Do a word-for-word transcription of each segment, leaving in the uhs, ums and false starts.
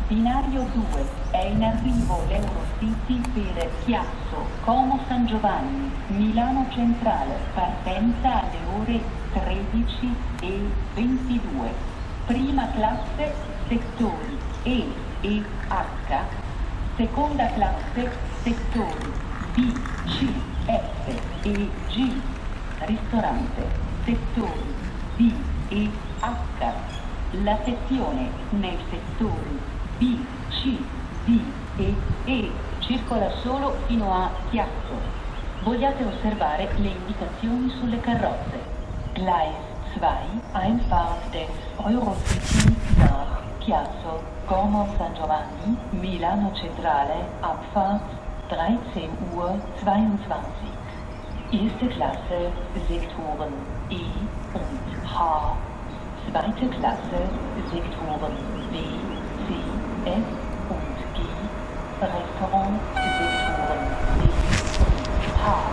Binario due, è in arrivo l'Eurocity per Chiasso, Como San Giovanni, Milano Centrale, partenza alle ore tredici e ventidue. Prima classe, settori E e H, seconda classe, settori B, C, F e G, ristorante, settori D e H. La sezione nei settori B, C, D e E circola solo fino a Chiasso. Vogliate osservare le indicazioni sulle carrozze. Gleis zwei, Einfahrt des Eurocity nach Chiasso, Como San Giovanni, Milano Centrale, Abfahrt dreizehn Uhr zweiundzwanzig. Erste Klasse, Sektoren E und H. Zweite Klasse, Sektoren B, C, F und G. Restaurant, Sektoren D und H.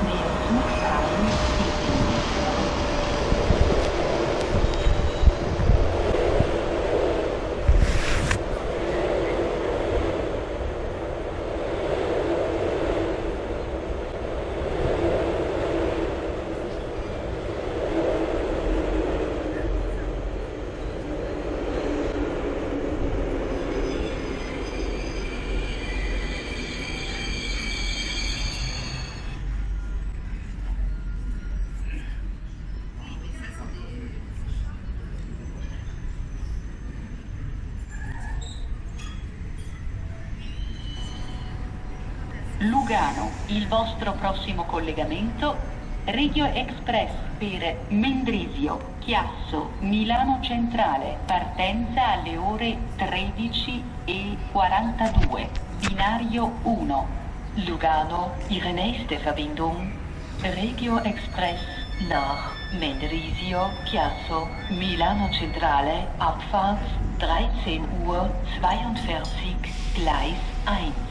Der Zug fährt in den Sektoren. Lugano, il vostro prossimo collegamento, Regio Express per Mendrisio, Chiasso, Milano Centrale, partenza alle ore tredici e quarantadue, binario uno. Lugano, Ihre nächste Verbindung, Regio Express nach Mendrisio, Chiasso, Milano Centrale, Abfahrt dreizehn Uhr zweiundvierzig, Gleis eins.